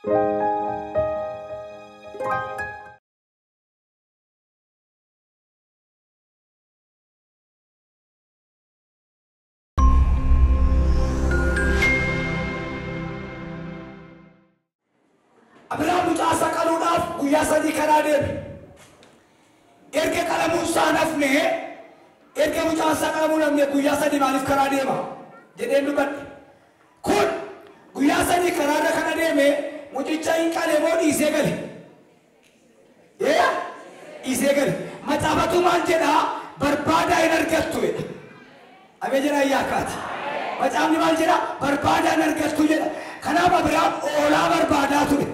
Abrahaam mucaa isaa qaluudhaaf guyyaa 3 karaa deeme. Erga qalamuun isaa hafne, erga mucaan isaa qalamuun hafne guyyaa 3 maaliif karaa deema jedheen dubbadhe. Kun guyyaa 3 karaarra kana deeme mucicha hin qale moo dhiisee gale? Dhiisee gale. Macaafatu maal jedhaa? Barbaadaa hin argattu jedha. Abee jedhaa yaakkaati. Macaafni maal jedhaa? Barbaadaa hin argattu jedha. Kanaaf Abrahaam oolaa barbaadaa ture.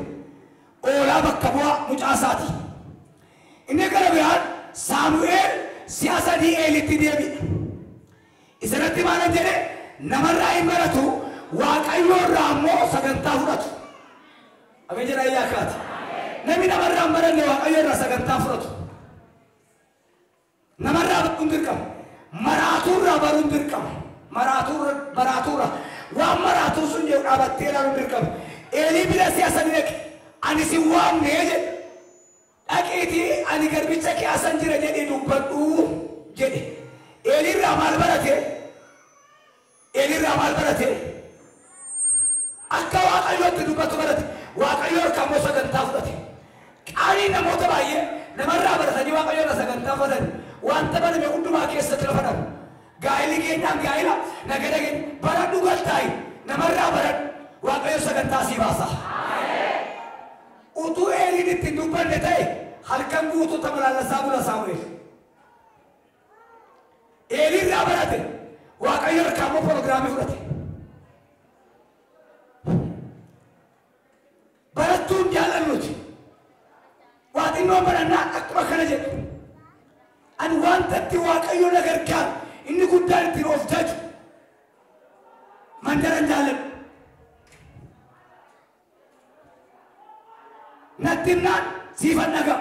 Oolaa bakka bu'aa mucaa isaati. Inni gara biraan Saamu'eel si'a 3 Eelitti deebi'e. Isarratti maal jedhe? Namarraa hin baratu, Waaqayyo irraa ammoo sagantaa fudhatu. Abee jedhaa yaakkaati. Namni namarraa hin baranne Waaqayyo irraa sagantaa fudhatu. Namarraa baruun dirqama. Maraatuurraa baruun dirqama. Maraatuurraa. Waan maraatuu sun jedhu dhaabattee ilaaluun dirqama. Eelii bira si'a 3 dhaqe. Ani si waamne jedhe. Dhaqiitii ani garbicha kee asan jira jedhee dubbadhu jedhe. Eeliirraa maal barate? Eeliirraa maal barate? Akka Waaqayyootti dubbatu barate. Waaqayyo harkaa immoo sagantaa fudhate. Qaanii namoota baay'ee namarraa baratanii Waaqayyo irraa sagantaa fudhatan wanta barame hundumaa keessatti lafa dhabu. Gaa'illi keenyaan gaa'ila nagada keenya baradhu galtaayi namarraa baradhu Waaqayyo sagantaa sii baasa. Utuu Eeliin ittiin dubbanne ta'e halkan guutuu tamalaallasaa bula Saamu'eel. Eeliirraa barate Waaqayyo harkaa immoo piroogiraamii fudhate. Barattuun jaallannuti. Waa xinnoon barannaa akkuma kana jedhu. Ani wanta itti Waaqayyo na gargaaru inni guddaan ittiin of jaju mandaran jaalladhu. Natti himnaan siifan dhaga.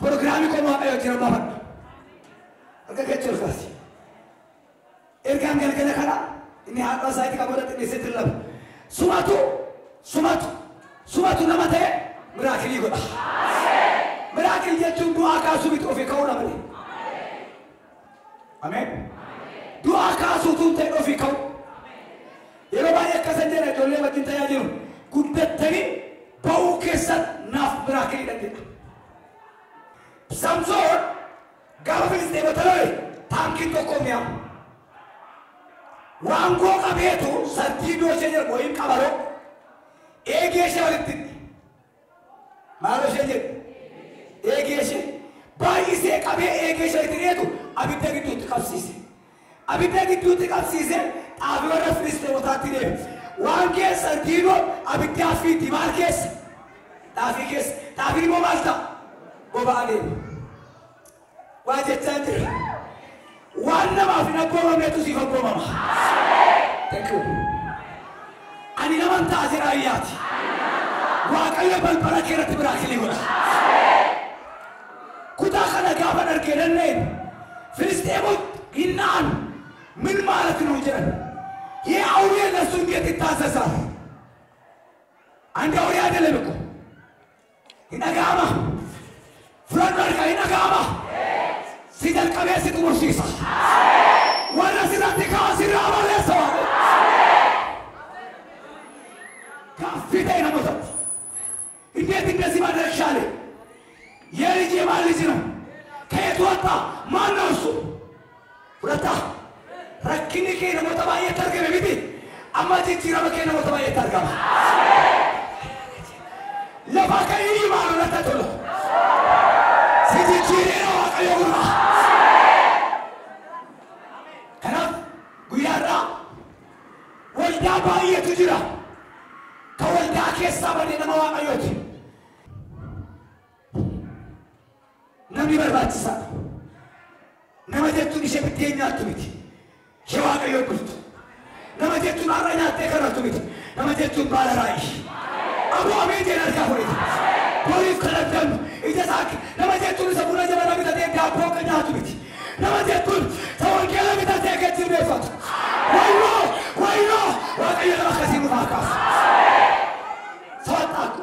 Piroogiraamii koo Waaqayyo jira baafadha. Harka keetti ol kaasi. Ergaan galgala kana inni haadha isaa itti qabata xinneesseetti laba. Sumatu nama ta'e miraakilii godha. Miraakilii jechuun du'aa kaasuu miti ofii ka'uu malee. Ameen. Du'aa kaasuutu ta'e ofii ka'u. Yeroo baay'ee akkasan jedha ijoollee wajjin tajaajilu. Guddattanii ba'uu keessan naaf miraakilii jedha. Samsoon gaafa Filisxeemota lole taankiin tokko mi'a. Waangoo qabeetu sardiidoo ishee jedhamu wayiin qabaroo eegee ishee walitti maaloo ishee jedhu eegee ishee baay'isee qabee eegee ishee walitti dhiyeetu abidda gidduutti qabsiise. Abidda gidduutti qabsiise xaafii warra Filisxeemotaatti deeme. Waan keessa sardiidoo abiddaa fiitti maal keessa? Xaafii keessa. Xaafiin immoo maal ta'a? Boba'aa deema. Waa jechaa jira. Waan namaaf hin abboomamnetu siif abboomama. Thank you. Ani naman ta'a jedha ayyaati. Waaqayyo balbala kee irratti miraakilii godha. Kutaa kana gaafan argee danda'een Filisxeemot hin na'an ምን ማለት ነው jedhan. ይህ አውሬ ለእሱ እንዴት ይታዘዛል? አንድ አውሬ አይደለም እኮ ይነጋማ ፍረዱ አድርጋ ይነጋማ ሲደልቀቤ ሲጥሙርሲሳ ወረ ሲራቲ ካሲራ ባለሰዋ ካፊታ ይነሞታት እንዴት እንደዚህ ማድረግ ቻለ? የልጅ የማን ልጅ ነው? ከየት ወጣ? ማን ነው እሱ? ሁለታ rakkinni kee namoota baay'eetti argame miti. Amma jijjiirama kee namoota baay'eetti argama. Lafa ka'ii maaloo natti tolu. Si jijjiireera Waaqayyo gurra. Kanaaf guyyaa irraa waldaa baay'eetu jira. Ka waldaa keessaa badee nama Waaqayyooti. Namni barbaachisaadha. Nama jechuun ishee biddeen nyaattu miti. Ishee Waaqayyo bultu. Nama jechuun har'a nyaattee karrattu miti. Nama jechuun baala raayii. Aboo ameen jeen harkaa fudhate. Boriif kan argannu ija isaa nama jechuun isa buna jabana bitatee daabboo kan nyaatu miti. Nama jechuun isa wangeela bitatee kan jilbeeffatu. Wayyoo wayyoo Waaqayyo nama akkasii nu haa kaasu. Sawaxxaaqu.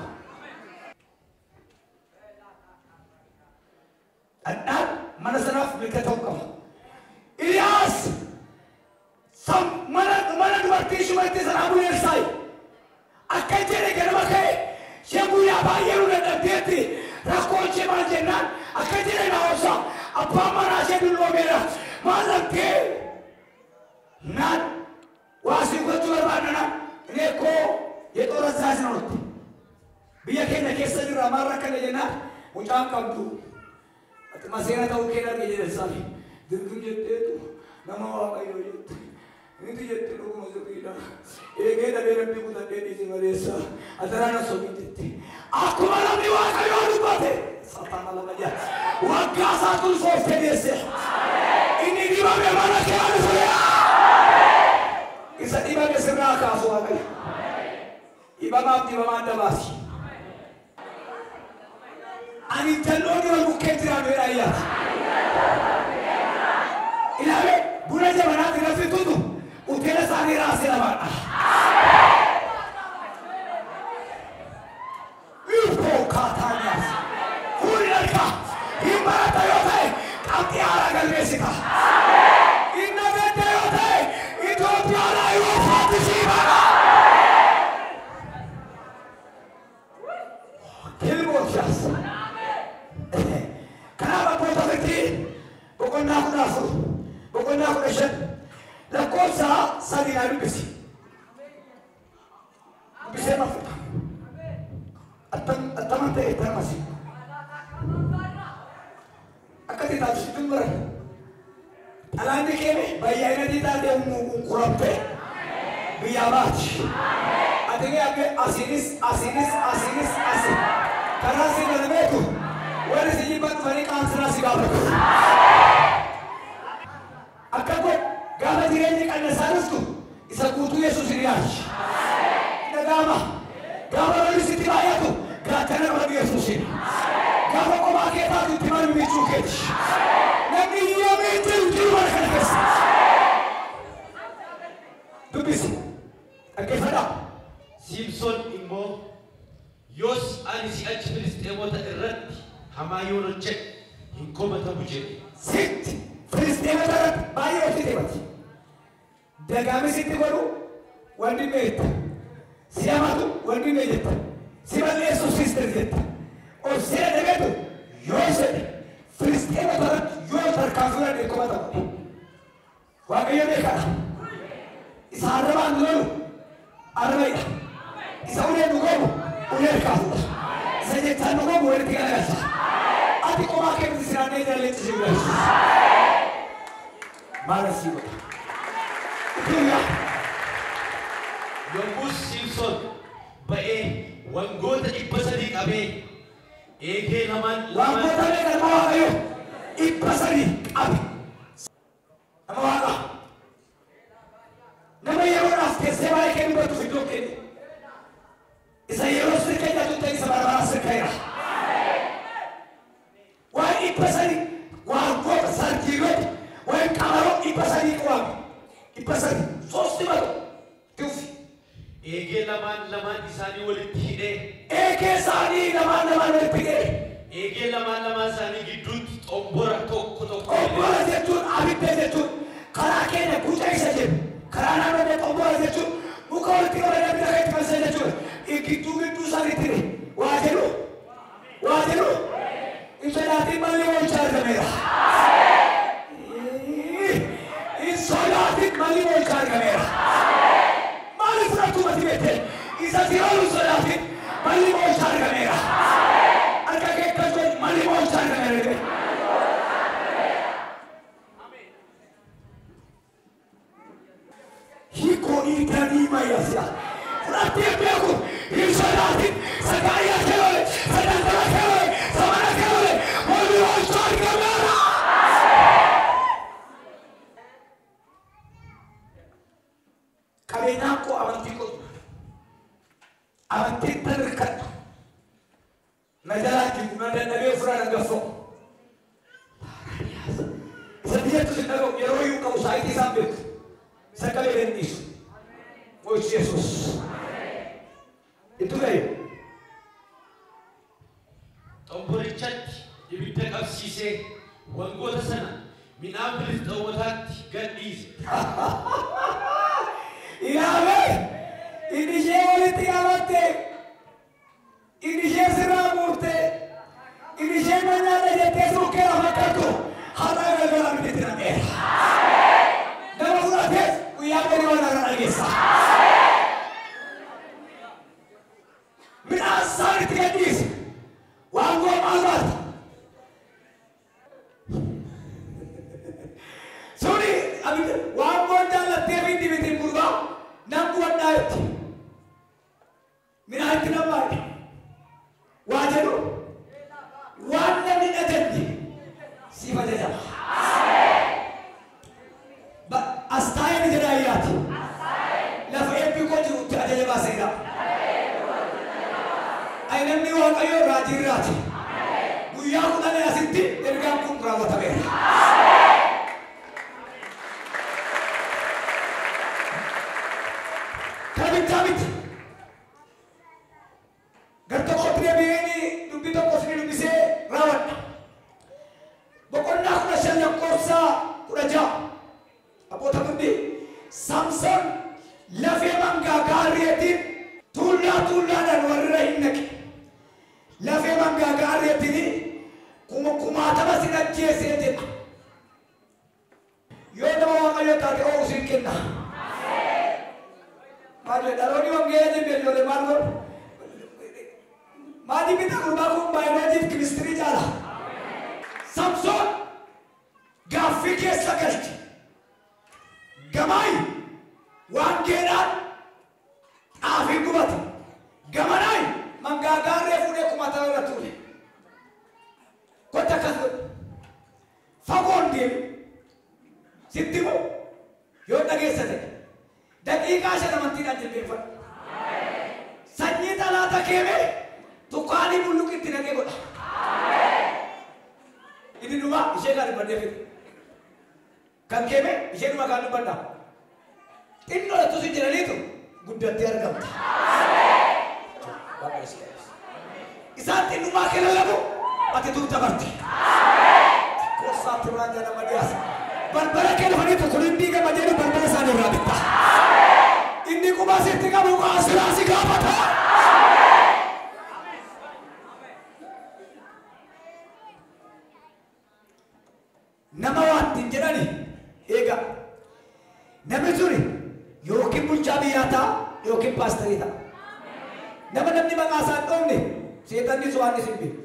Naan waasii gochuu barbaadna እኔ እኮ የጦር አዛዥ ነው biyya keenya keessa jirra maal rakkate jennaan mucaan qabdu maseena ta'uu kee arge jedhe dirqim jetteetu nama Waaqayyoo jette inti jette dhuguma sirriidha eegee dhabee namni kutadhee dhiise maleessa adaraan osobii jette akkuma namni Waaqayyoo dubbate saatana lama jaa waggaa isaa tulfooftee deesse inni dibame mana kee dhufe isa dibame sirraa kaasu Waaqayyo dhibamaaf dhibamaa adda baasi. Ani jalloonni wal bukkee jiraan jedha ayyaati. Ilaale buna jabanaatti nafti tutu uteela isaanii raasee lamaadha. Ifoo kaataaniyaas fuulli harka hin barata yoo ta'e qabxii haaraa galmeessita. Inni gadda yoo ta'e Itoophiyaadhaa yoo faatisii baadha. Kilmooshaas. Kanaaf abboota firdii boqonnaa 14 boqonnaa 15 lakkoofsa 3 naa dubbisi. Dubbisee mafuudha. Attaman ta'e tarmasi. Akkatti taatu sitti muran. Xalaanni keeme bayyaa'ina taatee unquramte biyyaa baati. Ati asiinis asiinis asiinis asiin karaa si galameetu warri si jibban dhufanii qaamsiraa si gaafatu. Akka kun gaafa jireenyi qannasaa dhuftu isa guutuu Yesuus hin yaadi. Dhaga'ama gaafa lolli sitti baay'atu gaachana qabatu Yesuusin. Gaafa kophaa kee taatu itti malu michuu keeti. Namni yoomii jiru jiru mana kana keessa. Dubbisi dhaggeeffadhaa. Siimsoon immoo yoos ani si'achi Filisxeemota irratti hamaa yoon hojjedhe hin komatamu jedhe. Sitti Filisxeemota irratti baay'ee ofitti deemati. Dagaame sitti godhu wandimee jetta. Si hamatu wandimee jetta. Si balleessu siister jetta. Obsee dhabeetu yoo jedhe Filisxeemota irratti yoo tarkaanfii fudhadhe hin komatamu. Waaqayyo beekaadha. Isa arrabaan lolu arrabaidha. Isa ulee nu goobu ulee harkaa fuudha. Isa jechaan nu goobu walitti galagalcha. Ati qomaa kee miti siraannee jira leenci si bira. Maal asii godha? Itti Yommus Siimsoon ba'ee wangoota 300 qabee eegee lamaan Wangoota meeqa nama Waaqayyo 300 qabe. Nama Waaqa. Nama yeroodhaaf teessee waa'ee kee dubbatuuf iddoo kenni. Isa yeroo sirka jedhatu ta'e isa bara bara sirka jira. Waan 300 wangoota sardiirota ወይም ቀበሮ 300 qabe 300 300 tufi. Eegee lamaan lamaan isaanii walitti hidhee Eegee isaanii lamaan lamaan walitti hidhee eegee lamaan lamaan isaanii gidduutti xombora tokko tokko Xombora jechuun abidda jechuun karaa keenya guca isa jedhu karaa naannoo kee xombora jechuun muka walitti qabanii abidda kan itti qabsiisan jechuudha. Gidduu gidduu isaaniitti hidhe waa jedhu waa jedhu hin sodaatin malli mo'ichaa argameera. Hin sodaatin malli mo'ichaa argameera. Maaliif fudhattuu mati beekte isa si oolu hin sodaatin malli mo'ichaa argameera. Harka kee akkas godhi malli mo'ichaa argameera jedhe. Hiikoo dhiiganii mayyaasiya. Fudhattee beeku hin sodaatin sagaayyaa kee lole sagantaa kee lole samana kee lole malli mo'ichaa argameera. Qabeenyaan koo amantii koo amantiin tan hirkadhu na jalaa jiru na dadhabee ofirraa dhangaffa'u. Isa biyyattu si dhaga'u yeroo iyyuu qabu saayitii isaan beeku. Isa qabee gadi dhiisu. Mo'ichi Yesuus. Itti ga'e. Xomborichatti ibidda qabsiisee wangoota sana midhaan Filisxeemotaatti gad dhiise. Ilaale inni ishee walitti qabatte inni ishee sirraa muurte inni ishee manyaadha jettee suukkee lafa qabdu har'a galgala abiddi naqeera. Nama fudhatees Guyyaa borii waan haaraa dhageessa. Midhaan saanitti gadhiise. Waangoo maal baata? Suni waangoon jaallattee fi dibitiin gurbaa nan gubadhaa jetti. Midhaan itti nammaadhe. Waa jedhu waan namni hin ajajne siif ajajama. Astaayeen jedha ayyaati. Lafa eebbi koo jirutti ajaja baaseera. Ay namni Waaqayyoo raajii irraati. Guyyaa 10 asitti ergaan kun raawwatameera. Kana bichaa miti. Gar tokkotti deebi'een dubbii tokko isinii dubbisee raawwadha. Boqonnaa 15 lakkoofsa 16. Abboota murtii Samson lafee mangaagaa harreetiin tuullaa tuullaadhaan warra hin naqe. Lafee mangaagaa harreetiin kumaatama sin ajjeesee jedha. Yoo nama Waaqayyoo taate oo'u siin kenna. Maal jedha dhaloonni wangeela jibbe ijoollee maal godhu? Maal jibbita gurbaa kun baayoloojiif kimistirii caala. Samson gaaffii keessa galche. Gamaay waangeedhaan xaafii gubate. Gamanaay mangaagaa harree fuudhee kumaatama irra tuule. Kottu akkas godhe. Fagoon deemi. Sitti himu yoo dhageessa ta'e. Daqiiqaa 5 amantiidhaan jilbeenfadhu. Sanyii xalaata keemee tukkaanii bulluqitti naqee godha. Inni dhuma ishee kan dubbadhee fide. Kan keeme ishee dhuma kan dubbadha. Xinnoo lattus hin jedhaniitu guddattee argamti. Isaan xinnummaa kee lallabu ati tuuta barte. Koorsaatti biraan jedhama dhiyaasa. Balbala kee dhufaniitu kun hin diigama jedhu balbala isaanii irraa bitta. Inni quba sitti qabu qaasiraa si gaafata. Nama waan ittiin jedhani eega. Namni suni yookiin bulchaa biyyaa ta'a yookiin paasterii ta'a. Nama namni maqaa isaa hin dhoofne seexanni so'aan isin beeku.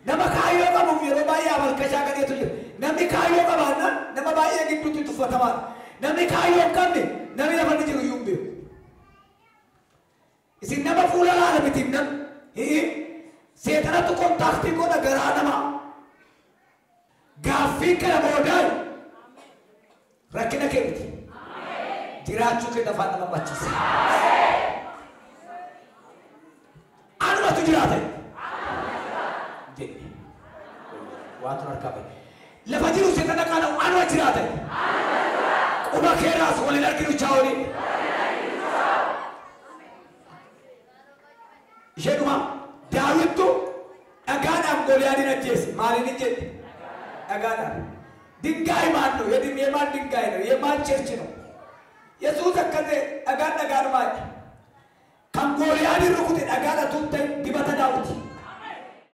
Nama kaayyoo qabuuf yeroo baay'ee amalkashaa gadheetu jira. Namni kaayyoo qabaannaan nama baay'ee gidduutti tuffatamaadha. Namni kaayyoo hin qabne namni lafa inni jiru iyyuu hin beeku. Isin nama fuula laala miti nam seexanatu kontaaktii godha garaa namaa. Gaaffiin kana boodaa rakkina kee miti. Jiraachuu kee afaan nama machiisa. Anumatu jiraate. Jedhe. Waantu harkaa bahe. Lafa jiru seexana qaana'u anuma jiraate. Quba keeraas waliin arginu chaa'olii. Ishee dhuma Daawittu dhagaadhaan Gooliyaadiin ajjeese. Maaliin hin jedhe? Dhagaadhaan. Dingaay maal ነው? የማን ድንጋይ ነው? የማን church ነው? Yesuus akka ta'e dhagaan dhagaadhumaa jedhe. Kan Gooliyaadiin rukute dhagaadha tun